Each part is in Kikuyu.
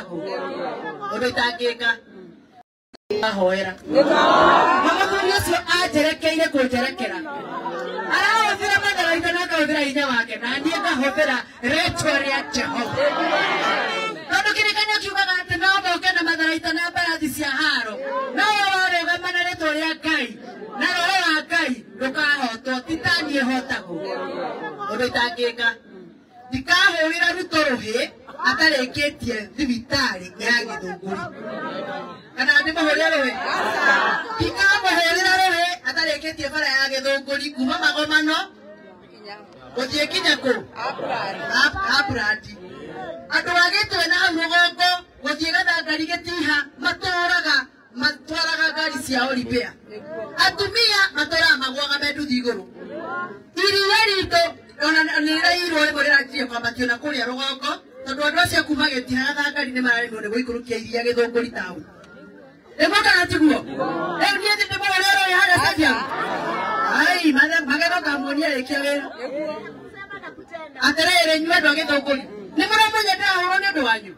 Hotagwo ũndũ itangĩka ahoera na mũthuri ũcio anjerekeire kũnjerekera arahũthĩra matharaita na akahũthĩra hinya wake na niĩ ngahũthĩra rĩtwa rĩa Jehova tondũ kĩrĩkanĩro kiugaga atĩ no moke na matharaita na mbarathi cia haro no warũgama na rĩtwa rĩa Ngai na roho wa Ngai ndũkahotwo ti ta niĩ hotagwo ũndũ itangĩka ndikahũrĩra Ruto rũhĩ atarĩkĩtie thibitarĩ ya Gĩthũngũri kana ndĩmũhũrĩre rũhĩ ndikamũhũrĩra rũhĩ atarĩkĩtie bara ya Gĩthũngũri kuma Magomano gũthiĩ kinya kũ Upland andũ a Gĩtwe na hau rũgongo gũthiĩ Gathangari Gĩtiha matũraga matwaraga ngari ciao repair atumia matũraga magũaga me nduthi igũrũ iria ritũ ona nĩrĩrairwo rĩmwe rĩranjirie kwambatio na kũrĩa rũgongo tondũ andũ acio kuma Gĩtiha Gathangari nĩ mararemirwo nĩ gũikũrũkia iria Gĩthũngũri taũni nĩguo kana tiguo rĩu niĩ ndĩmũhũrĩre rũhĩ harĩa stadium ai magetha ngamuonia rĩkia wĩra atĩrĩrĩ inyuĩ andũ a Gĩthũngũri nĩ mũramenya ndĩrahũrwo nĩ ũndũ wanyu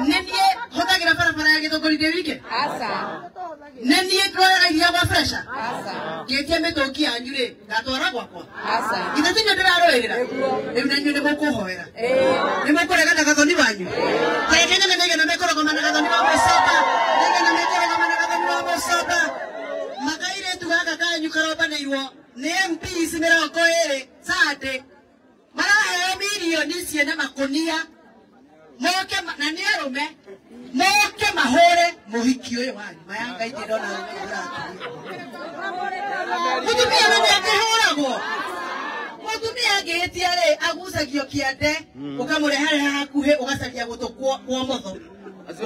nĩ niĩ hũthagĩra barabara ya Gĩthũngũri ndĩ wike nĩ niĩ ndwaraga iria gwa fresha ngĩtie mĩtũngi yanyu rĩ ngatwara gwakwa ithe tinyo ndĩrarũĩrĩra rĩu na inyuĩ nĩ mũkũhoera nĩ mũkũregana gathoni wanyu tareke nyone nĩigana mekũrũgama na gathoni wa mũcoka nĩigana mekũrũgama na gathoni wa mũcoka makairĩtu gaka kanyu karombanĩirwo nĩ MPs 20 Sunday maraheo mirioni ciĩna makũnia moke na nĩ arũme moke mahũre mũhiki ũyũ wanyu maya Ngai ndĩrona arũme mũtumia na nĩangĩhũragwo mũtumia angĩhĩtia rĩ agucagio kĩande ũkamũrehareha hakuhĩ ũgacaria gũtũ kwa motho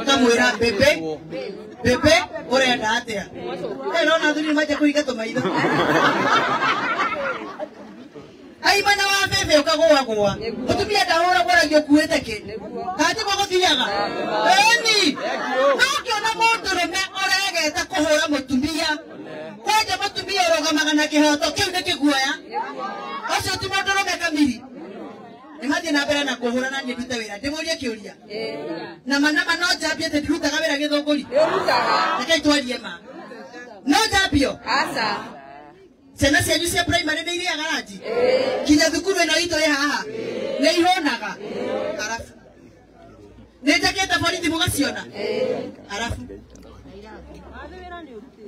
ũkamwĩra bebe bebe ũrenda atĩa nona athuri nĩmanjia kũhinga tũmaitho aimana wa bebe ũkagũagũa mũtumia ndahũragwo aragio ũkuĩte kĩ kana tiguo gũthiaga ĩni no ũkĩona mũndũrũme ũregete kũhũra mũtumia kwanja mũtumia ũrũgamaga na kĩhoto kĩu nĩ kĩguoya ũcio ti mũndũrũme kamiri nĩ mathiĩ na mbere na kũhũra na niĩ ndute wĩra ndĩmũrie kĩũria nama nama no njambie atĩ ndirutaga wĩra Gĩthũngũri rekei twarie ma no njambio ciana cianyu cia primary nĩ irĩaga ranji kinya thukuru ĩno itũ ĩ haha nĩ ihũnaga arabu nĩ njakĩte borithi mũgaciona arabu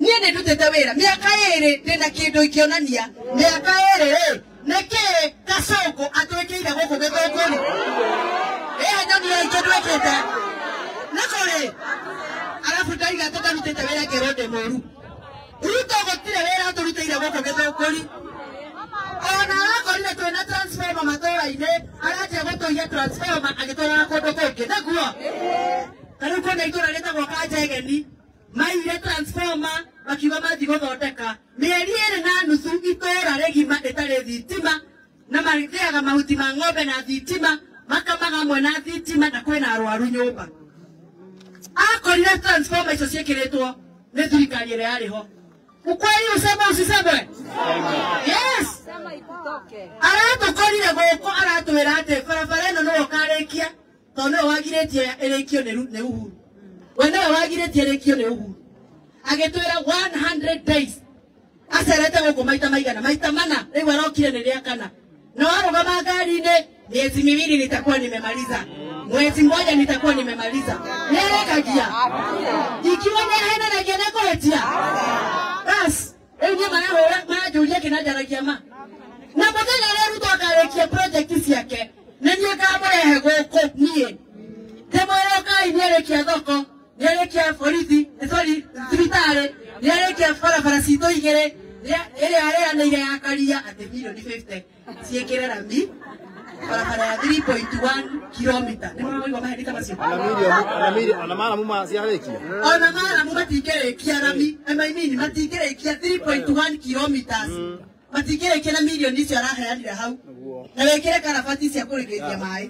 niĩ nĩ ndutĩte wĩra mĩaka ĩrĩ ndĩna kĩndũ ikĩonania mĩaka ĩrĩ rĩ nĩkĩĩ Kasongo atwĩkĩire gũkũ Gĩthũngũri ĩĩ nyoni kĩndũ ĩkĩte nĩ kũrĩ arabu ndaiga atĩ ndarutĩte wĩra ngĩrwo ndĩ mũru Ruto gũtirĩ wĩra atũrutĩire gũkũ Gĩthũngũri ona arakorire twĩna transformer matũra-inĩ aranjia gũtũiya transformer agĩtwaraga kũndũ kũngĩ nĩguo ta rĩu kwĩna itũra rĩtagwo Kanjegeni maire transformer makiuga mathiĩ gũthondeka mĩeri ĩrĩ na nuthu itũra rĩgima rĩtarĩ thitima na marĩthĩaga mahuti ma ng'ombe na thitima makamaga hamwe na thitima na kwĩna arwaru nyũmba akorire transformer icio ciĩkĩrĩtwo nĩ thirikari ĩrĩa yarĩ ho ukweli useme usisemwe yes aratukorire gũkũ aratwĩra atĩ barabara ĩno nĩwe ũkarĩkia tondũ nĩwe wagirĩtie ĩrĩkio nĩ Uhuru we nĩwe wagirĩtie ĩrĩkio nĩ Uhuru agĩtwĩra 100 days acerete gũkũ maita maigana maita mana rĩu arokire nĩ rĩa kana na warũgama ngari-inĩ miezi miwili nitakuwa nimemaliza mwezi mmoja nitakuwa nimemaliza nĩarĩkagia ikiwa nĩahenanagia na kũhĩtia bas rĩu niĩ marahũra maranjũria kĩnanjaragia ma na mũthenya ũrĩa Ruto akarĩkia project ciake nĩ niĩ ngamũrehe gũkũ niĩ ndĩmwĩre ũkai nĩarĩkia thoko nĩarĩkia borithi sorry thibitarĩ nĩarĩkia barabara citũ igĩrĩ ĩrĩa arĩanĩire ya Karia atĩ mirioni 50 ciĩkĩre rami barabara ya 3.1 kilomita nĩ mũraigua maheni ta macio ona maramu maciarĩkia ona maramu matingĩrĩkia rami I mean matingĩrĩkia 3.1 kilometers matingĩrĩkia na mirioni icio araheanire hau na wĩkĩre karabati cia kũrigĩrĩria maĩ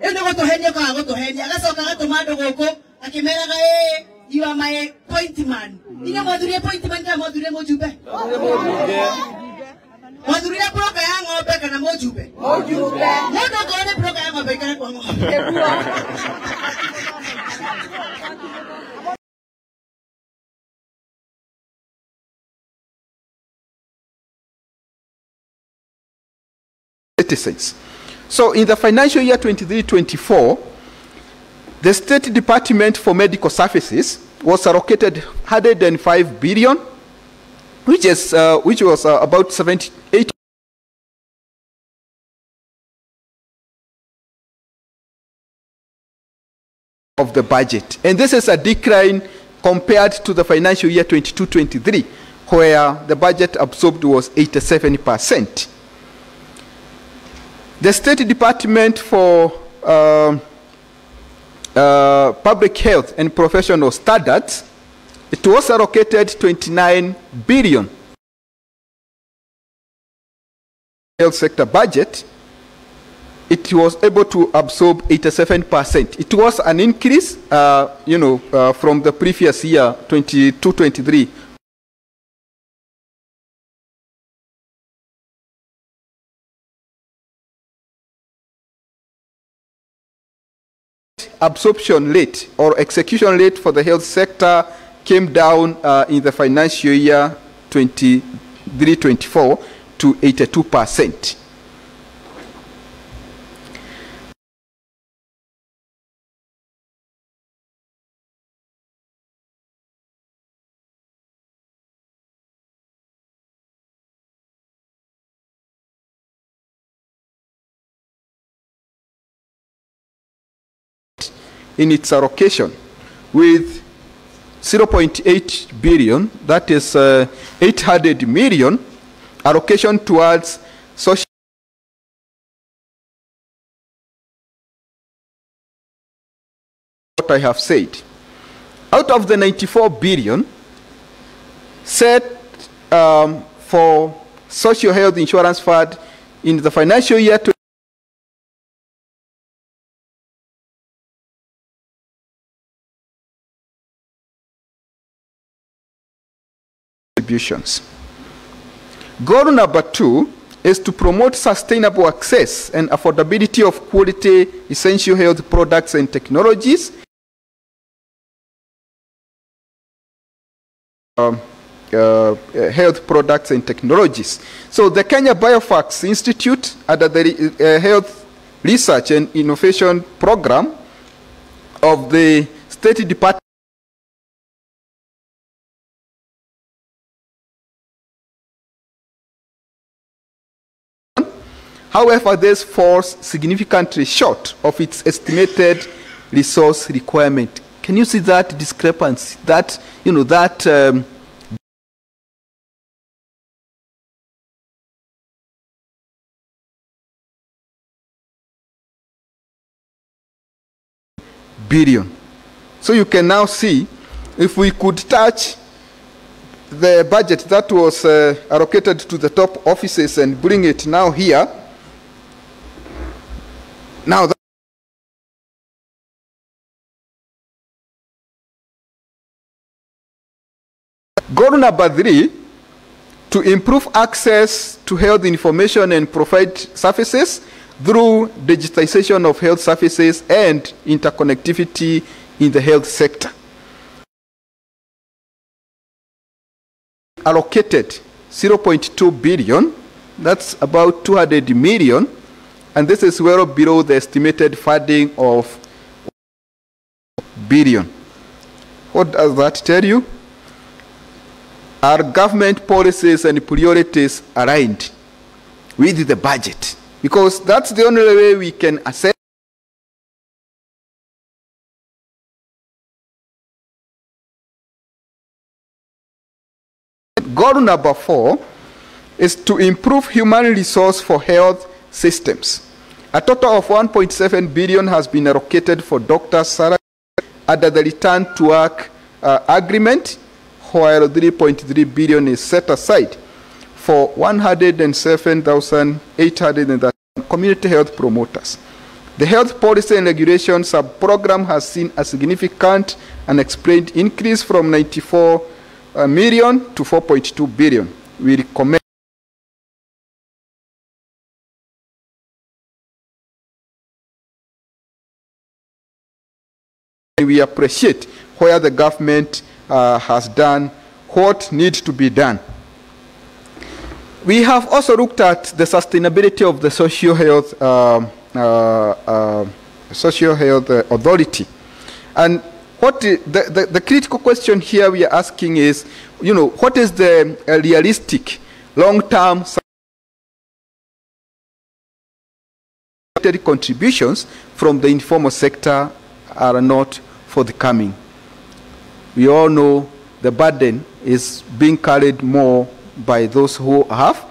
rĩu nĩ gũtũhenia kwaga gũtũhenia agacoka agatũma andũ gũkũ akĩmeraga ĩĩ you are my point man inyuĩ mwathurire point man kana mwathurire mũjumbe mwathurire broka ya ng'ombe kana mũjumbe mũndũ okorwo nĩ broka ya ng'ombe ikare kwa ng'ombe citizens. So in the financial year 23-24, the State Department for Medical Services was allocated 105 billion, which was about 78 of the budget. And this is a decline compared to the financial year 22-23, where the budget absorbed was 87%. The State Department for Public Health and Professional Standards, it was allocated 29 billion. Health sector budget, it was able to absorb 87%. It was an increase, from the previous year, 22-23. Absorption rate or execution rate for the health sector came down in the financial year 23-24 to 82%. In its allocation, with 0.8 billion, that is 800 million, allocation towards social what I have said. Out of the 94 billion set for social health insurance fund in the financial year 20. Goal number 2 is to promote sustainable access and affordability of quality essential health products and technologies. Health products and technologies. So the Kenya Biofax Institute under the Health Research and Innovation Program of the State Department However, this falls significantly short of its estimated resource requirement. Can you see that discrepancy? That, you know, that billion. So you can now see if we could touch the budget that was allocated to the top offices and bring it now here. Now, goal number 3, to improve access to health information and provide services through digitization of health services and interconnectivity in the health sector. Allocated 0.2 billion, that's about 200 million, and this is well below the estimated funding of billion. What does that tell you? Are government policies and priorities aligned with the budget? Because that's the only way we can assess. Goal number 4 is to improve human resource for health systems. A total of 1.7 billion has been allocated for doctors' salary under the return to work agreement, while 3.3 billion is set aside for 107,800 community health promoters. The Health Policy and Regulation sub-program has seen a significant unexplained increase from 94 million to 4.2 billion. We recommend we appreciate where the government has done what needs to be done. We have also looked at the sustainability of the Social Health, Social Health Authority. And what the critical question here we are asking is, you know, what is the realistic long-term contributions from the informal sector are not forthcoming. We all know the burden is being carried more by those who have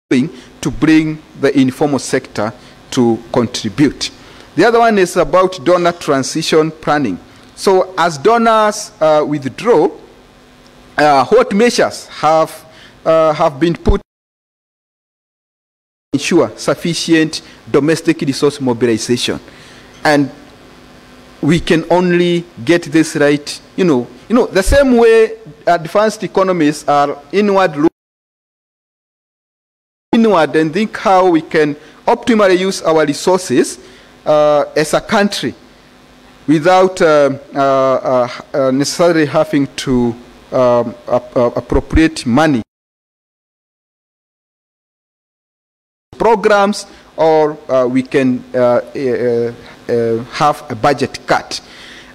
to bring the informal sector to contribute. The other one is about donor transition planning. So as donors withdraw, what measures have been put to ensure sufficient domestic resource mobilization? And we can only get this right, you know, the same way advanced economies are inward looking inward and think how we can optimally use our resources as a country without necessarily having to appropriate money. Programs, or we can have a budget cut.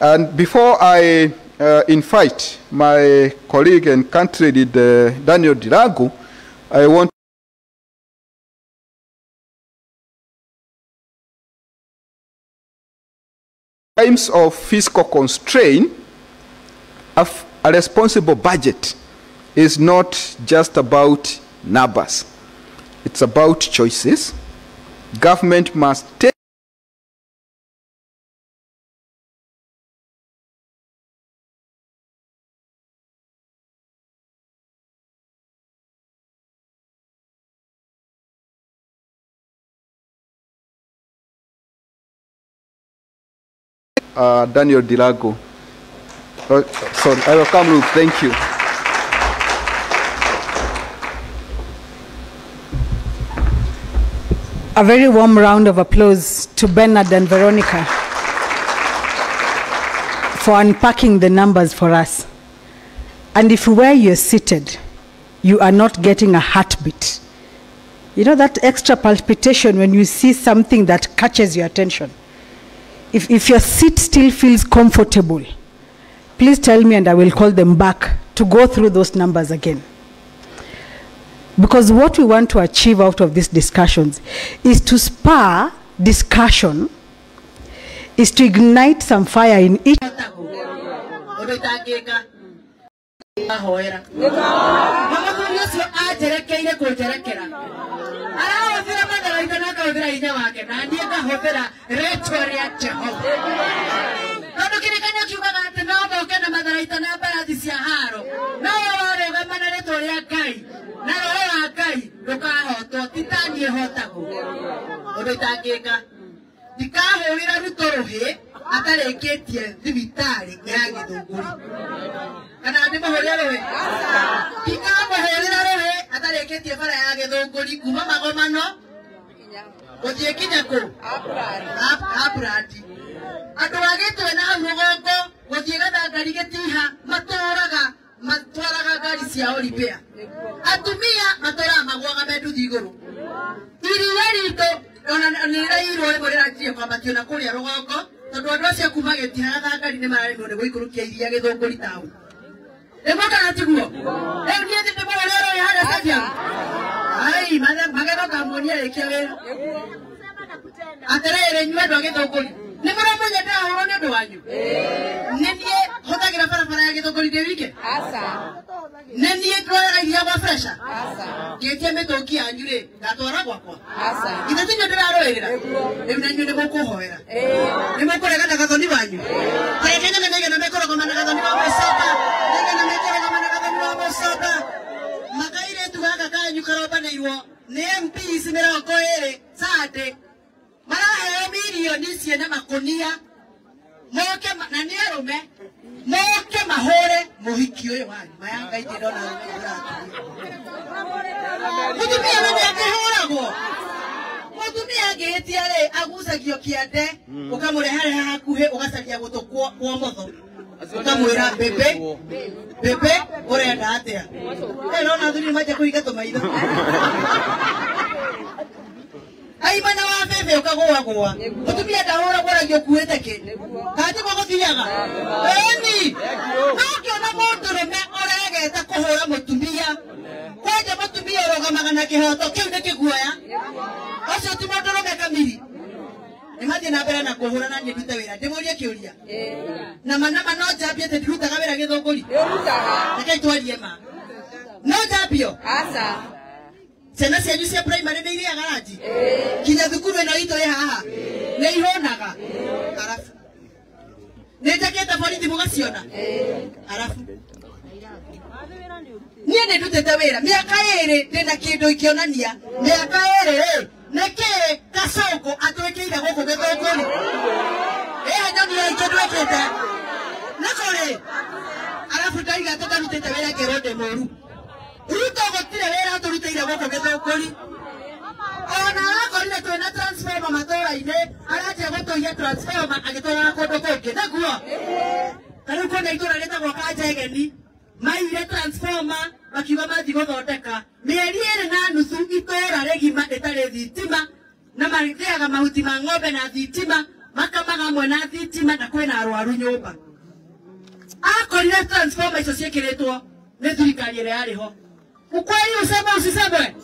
And before I invite my colleague and country leader Daniel Ndirangu, I want times of fiscal constraint, a responsible budget is not just about numbers. It's about choices. Government must take Daniel Ndirangu. Sorry, I will come, Ruth. Thank you. A very warm round of applause to Bernard and Veronica for unpacking the numbers for us. And if where you're seated, you are not getting a heartbeat, you know that extra palpitation when you see something that catches your attention. If your seat still feels comfortable, please tell me and I will call them back to go through those numbers again. Because what we want to achieve out of these discussions is to spur discussion, is to ignite some fire in each. Ukamwĩra bebe bebe ũrenda atĩa? Nona athuri nĩmanjia kũhinga tũmaitho. Aimana wa bebe ũkagũagũa. Mũtumia ndahũragwo aragio ũkuĩte kĩ? Kana tiguo gũthiaga? Ĩni. No ũkĩona mũndũrũme ũregete kũhũra mũtumia, kwanja mũtumia ũrũgamaga na kĩhoto kĩu nĩ kĩguoya. Ũcio ti mũndũrũme kamiri. Nĩmathiĩ na mbere na kũhũra na niĩ ndute wĩra. Ndĩmũrie kĩũria. Na ma no njambie atĩ ndirutaga wĩra Gĩthũngũri? Rekei twarie ma. No njambio? Ciana cianyu cia primary nĩ irĩaga ranji? Kinya thukuru ĩno itũ ĩ haha nĩ ihũnaga? Arabu nĩ njakĩte borithi mũgaciona? Arabu niĩ nĩ ndutĩte wĩra mĩaka ĩrĩ ndĩna kĩndũ ikĩonania mĩaka ĩrĩ rĩ nĩkĩĩ Kasongo atwĩkĩire gũkũ Gĩthũngũri? Ĩĩ nyonire kĩndũ ĩkĩte nĩ kũrĩ. Arabu ndaiga atĩ ndarutĩte wĩra ngerwo ndĩ mũru. Ruto gũtirĩ wĩra atũrutĩire gũkũ Gĩthũngũri. Ona arakorire twĩna transformer matũra-inĩ, aranjia gũtũiya transformer agĩtwaraga kũndũ kũngĩ, nĩguo? Ta rĩu kwĩna itũra rĩtagwo Kanjegeni, maire transformer makiuga mathiĩ gũthondeka mĩeri ĩrĩ na nuthu itũra rĩgima rĩtarĩ thitima, na marĩthĩaga mahuti ma ng'ombe na thitima, makamaga hamwe na thitima, na kwĩna arwaru nyũmba. Akorire transformer icio ciĩkĩrĩtwo nĩ thirikari ĩrĩa yarĩ ho. Ukweli useme usisemwe?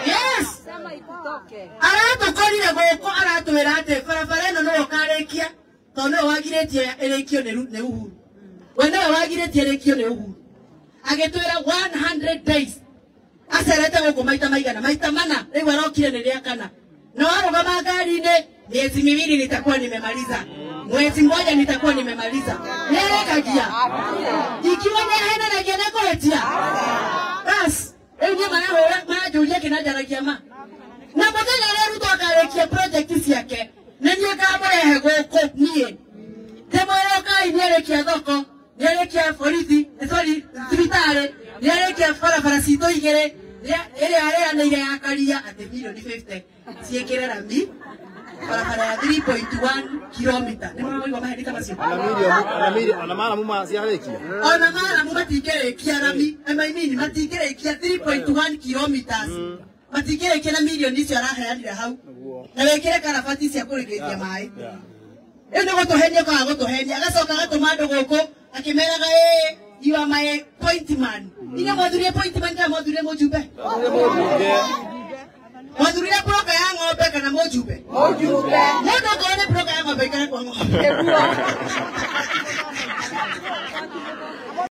Yes. Aratukorire gũkũ aratwĩra atĩ barabara ĩno nĩwe ũkarĩkia tondũ nĩwe wagirĩtie ĩrĩkio nĩ Uhuru. We nĩwe wagirĩtie ĩrĩkio nĩ Uhuru. Agĩtwĩra 100 days. Acerete gũkũ maita maigana? Maita mana. Rĩu arokire nĩ rĩa kana. Na warũgama ngari-inĩ, miezi miwili nitakuwa nimemaliza. Mwezi mmoja nitakuwa nimemaliza. Nĩarĩkagia. Ikiwa nĩahenanagia na kũhĩtia. Bas, rĩu niĩ marahũra maranjũria kĩnanjaragia ma. Na mũthenya ũrĩa Ruto akarĩkia project ciake, nĩ niĩ ngamũrehe gũkũ niĩ. Ndĩmwĩre ũkai nĩarĩkia thoko, nĩarĩkia borithi, sorry, thibitarĩ, nĩarĩkia barabara citũ igĩrĩ, ĩrĩa areanĩire ya Karia atĩ milioni 50 ciĩkĩre rami barabara ya 3.1 kilomita. Nĩ mũraigua maheni ta macio? Ona maramu ciarĩkia. Ona maramu matingĩrĩkia rami, I mean matingĩrĩkia 3.1 kilometers. Matingĩrĩkia na milioni icio araheanire hau. Na wĩkĩre karabati cia kũrĩkĩria maĩ. Rĩu nĩ gũtũhenia kwaga gũtũhenia, agacoka agatũma andũ gũkũ akĩmeraga ĩĩ you are my point man. Inyuĩ mwathurire point man kana mwathurire mũjumbe? Mwathurire broka ya ng'ombe kana mũjumbe? Mũjumbe. Mũndũ okorwo nĩ broka ya ng'ombe ikare kwa ng'ombe.